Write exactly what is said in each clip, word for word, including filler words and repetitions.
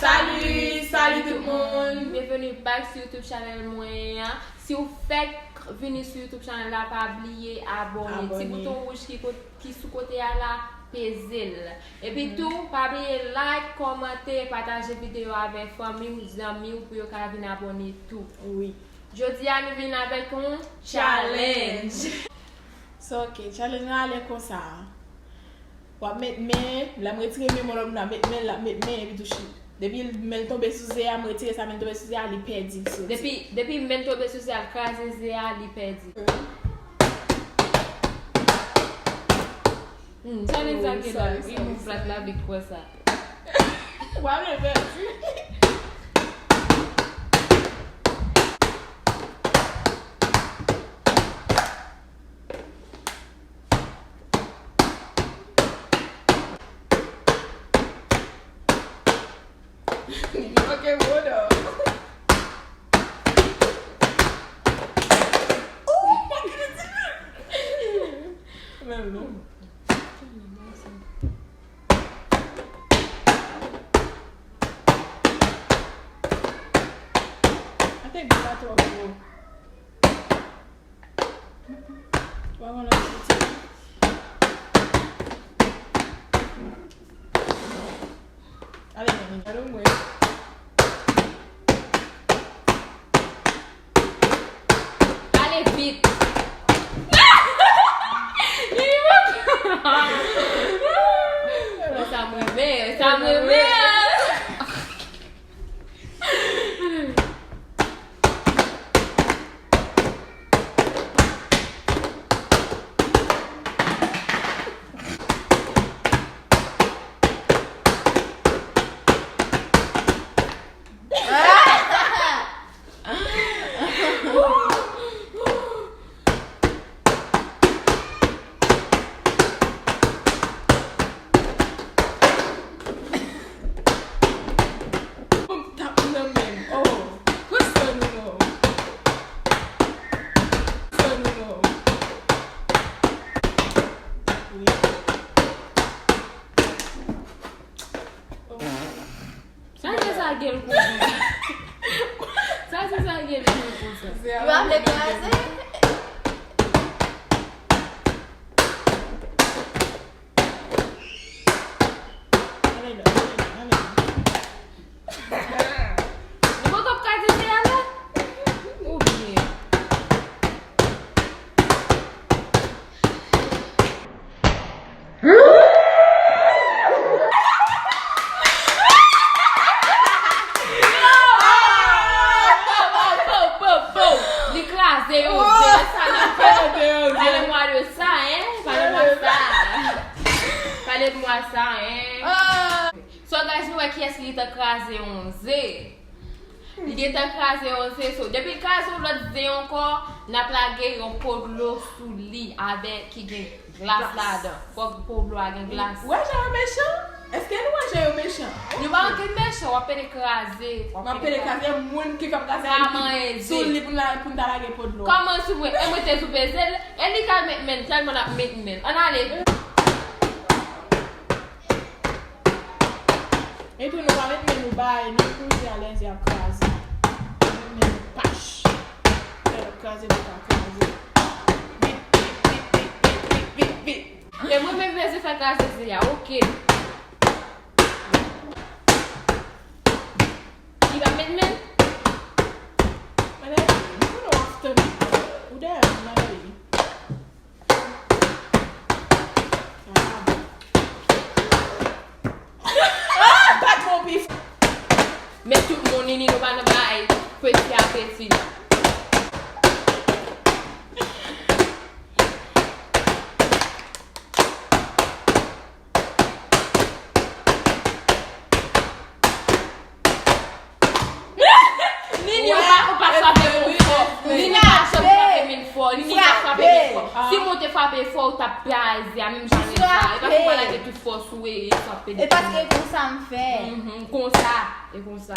Salut, salut tout moun. Bienvenue back sur YouTube channel mwen an. Si w fèk vini sou YouTube channel la, pa bliye abòne. Ti bouton wouj ki kot-, ki sou kote a la, peze l. Epi tou, pa bliye like, kòmante, pataje videyo avèk fanmi w, zanmi w pou yo ka vin abòne tou. Wi. Jodi a nou vin avèk yon challenge. So, ok, challenge lan ale konsa. W ap met men, lè m retire men, mwen lòt moun ap met men, l ap met men, epi tou chit. Depi men l tonbe sou ze a, m retire sa, men l tonbe sou ze a, li pèdi, li soti. Depi, depi men l tonbe sou ze a, l kraze ze a, li pèdi. Hmm, challenge sa gen la, li mou plat la vit konsa. W ap le pèdi. Ok, hold on. Oh, my goodness. Menm non. Atè, bit la twò gwo. Wa wè lòt kote. Ale, men, gade mwen. Ale vit. Sa mwen men, sa mwen men. Tap nan men m. Oh. Pran san nou non. San nou non. Wi. Oh. Sa se sa gen l konsa. Sa se sa gen l konsa. Yo ap vle kraze. Ale la, ale la, ale la. Nou poko ap ka di se a la? Oubyen. Li kraze yon ze, sa n ap fè? Pale mwa de sa, hein? Pale mwa sa. Pale mwa sa, hein? So, guys, nou wè kiyès ki gentan kraze yon ze. Li gentan kraze yon ze, so, depi l kraze yon lòt ze ankò, n ap lage yon po dlo sou li avèk ki gen glas ladan. Fòk po dlo a gen glas. Ou wè jan yo mechan? Èske nou wè jan yo mechan? Nou pa ankenn mechan, w ap pede kraze. M ap pede kraze moun ki fè m kraze sou li pou n la, pou n ta lage po dlo. Kòman sou mwen? E mwen te sou peze l, e li ka met men, tèlman l ap met men. Ann ale. Epi nou pa met men nou bay, nou pou ze a lè ze ap kraze. Met men nou pach. Lè l ap kraze, nou pa kraze. Vit, vit, vit. E mwen menm bezwen fè kraze ze a, oke. Li pa met men. Madanm, nou konnen w ap tann. Ou dèyè m, madanm. Ah, bat mwen pi fò. Men tout moun, Nini, nou pa nan bagay peti a peti la. Nini, ou pa, ou pa frape men fò. Nini pa janm frape men fò. Nini pa frape men fò. Si mwen te frape fò, ou t ap kraze a menm jan, menm jan. E pa pou w lage tout fòs ou e, e frape. E paske e konsa m fè. Mhm, konsa. E konsa.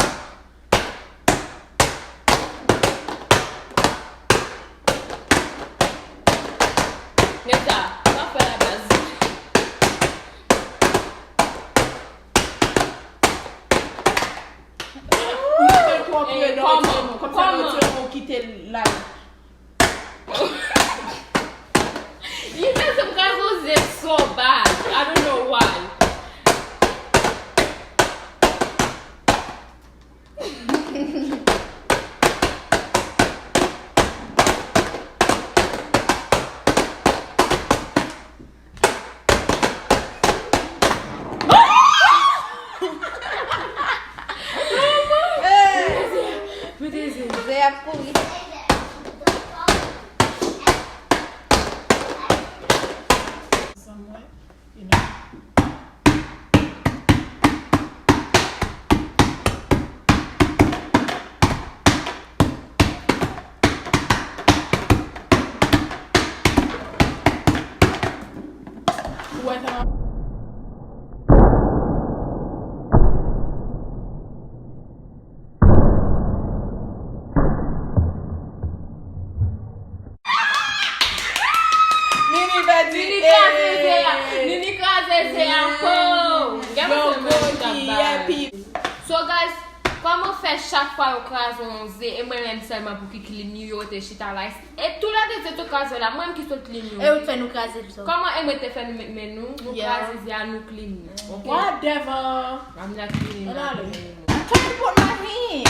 Nèg sa, sa fè la baz. Yo retire nou, kòmsi yo retire nou, kite live. You guys, some guys will zip so bad. I don't know why. Hey! Zè ap kouri. Ou wè sa? Nini pèdi. Nini kraze ze a. Nini kraze ze a. Ho! Gade yon gwo ki ap bay. So, guys, kòman fè chak fwa yo kraze yon ze, e mwen menm sèlman pou ki clean yo, yo te chita la? E tou lè de ze tou kraze la, mwen menm ki sot clean yo. E ou t fè nou kraze l, so. Kòman e mwen te fè nou met men nou, nou kraze ze a, nou clean yo. Ok? Whatever. I'm not cleaning that anymore. Talk about my hand.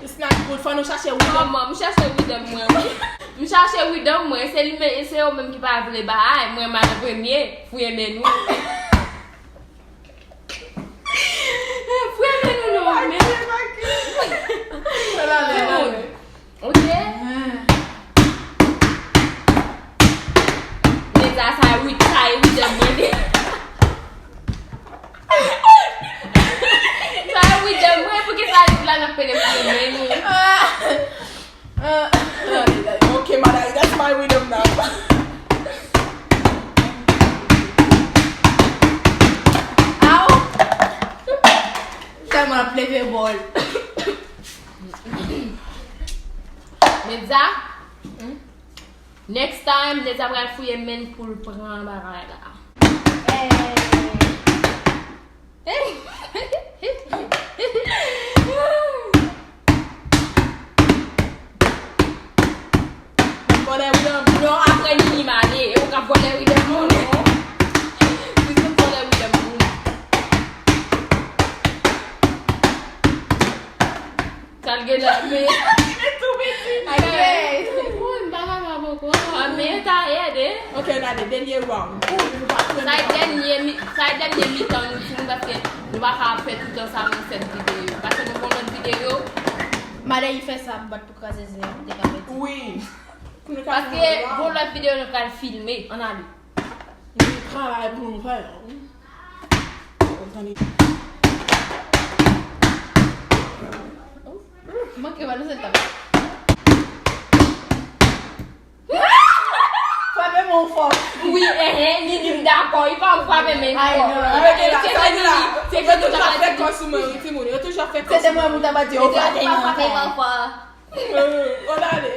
It's not good. Fò nou chache rhythm. Kòman? M chache rhythm mwen, wi. M chache rhythm mwen. Se li men, se yo menm ki pa vle bay. Mwen m al an premye. Fouye men nou. Fouye men nou non, men. Ala, ala, ala. Ok. Men sa, sa wi, sa e rhythm mwen li. Sa e rhythm mwen, poukisa li la n ap pede fouye men nou? Ah, ah, ah. Ok, Madaï, that's my rhythm now. Aw! Tèlman l ap leve bòl. Medza, next time, Medza pral fouye men pou l pran bagay la. Vòlè wi, non, apre Nini m ale, e ou k ap vòlè wi de moun. Ou se vòlè wi de moun. Sa l gen nan men. Li tou piti. Ay, bon, m pa kapab ankò. Ah, men ta ede. Ok, n ale, dènye round. Sa e dènye mi-, sa e dènye mitan nou, timoun, paske nou pa ka ap fè tout tan sa nan sèt videyo. Paske nou gon lòt videyo. Madaï fè sa, m bat pou kraze ze a, m te ka pèdi. Wi. Paske gon lòt videyo nou pral filme. Ann ale. Gen travay pou nou fè. Manke ba nou se tap. Frape men w fò. Wi, enhen, Nini m dakò. Li pa frape men fò. Ay, non. Yo toujou ap fè kò sou mwen, wi, timoun. Yo toujou ap fè kò sou mwen. Se te mwen pou ta pa di yo frape men fò. Ann ale.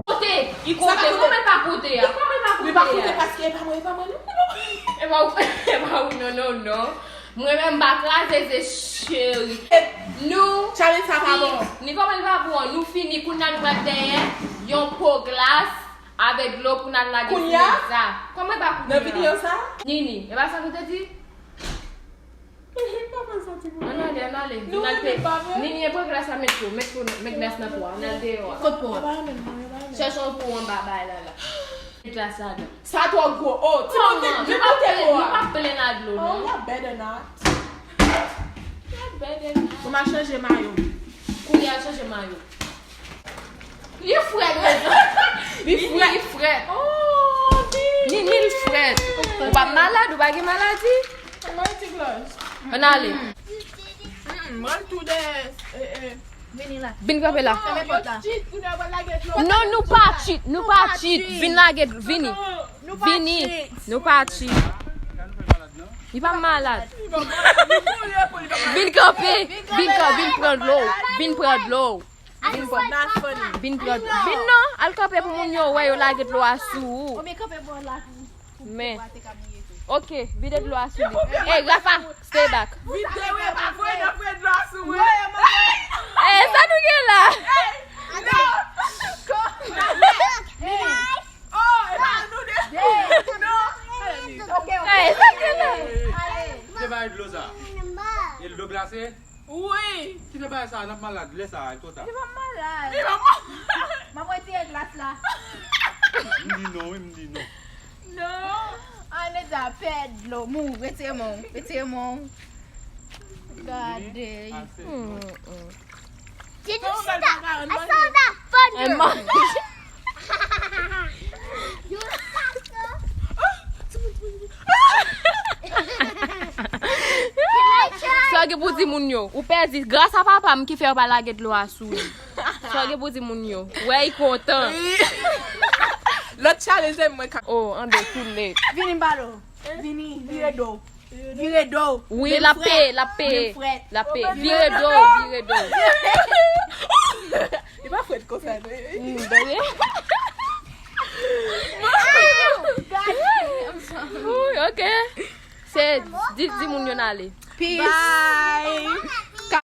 Kote? Li kote? Kòman l pa kote a? Kòman l pa kote a? Li pa kote paske e pa mwen, e pa mwen, non, non. E pa ou, e pa ou, non, non, non. Mwen menm m pa kraze ze cheri. Nou, challenge sa pa bon. Ni kòman li pa bon? Nou fini, kounye a nou pral dèyè yon po glas avèk dlo pou n al lage sou Medza. Kòman e pa kounye a? Nan videyo sa? Nini, e pa sa nou te di? Pa fè sa, timoun. Ann ale, ann ale. Nini, pran glas la, met po, met po, met glas nan po a. Ann al deyò a. Kot po a? Chèche yon po anba bay la la. Met glas ladan. Sa twò gwo. Oh, timoun, depote po a. Nou pa plen nan dlo, non. Oh, y'all better not. Y'all better not. Bon, m a chanje mayo m. Kounye a chanje mayo. Li frèt, mezanmi. Li frèt. Li frèt. Oh, Nini, li frèt. Ou pa malad, ou pa gen maladi? Mwen ti glòs. Ann ale. Mm, mwen tou de, eh, eh. Vini la. Vin kanpe la. Fèmen pòt la. Non, nou pa cheat, nou pa cheat. Vin lage, vini. Vini. Nou pa cheat. Li pa malad. Vin kanpe. Vin kanpe. Vin pran dlo. Vin pran dlo. Vin pran. Vin pran. Vin non. Al kanpe pou moun yo wè yo lage dlo a sou ou. Men. Ok, vide dlo a sou li. Ey, Rafa, stay back. Vide, wi, voye nan voye dlo a sou mwen. Ey, sa nou gen la? Oh, e pa nou de. Non. Ey, sa gen la? Kite bay dlo sa. E dlo glase? Wi. Kite bay sa, n ap malad. Lè sa, e twò ta. Li pa malad. Li pa malad. M ap retire glas la. M di non, wi, m di non. Non. Anita pèd dlo. Mou, retire men w. Retire men w. Gade. Ase. Mm, mm. Did you see that? I saw that thunder. You Sa w gen pou di moun yo? Ou pèdi gras a papa m ki fè yo pa lage dlo a sou li. Sa w gen pou di moun yo? Wè, y kontan. Lòt challenge mwen ka. Oh, an de too late. Vini m pale w. Vini, vire do. Vire do. Wi, l ap peye, l ap peye. L ap peye. Vire do, vire do. Li pa frèt konsa, non. Mm, dòmi. Wi, ok. Se di, di moun yo n ale. Peace. Bye.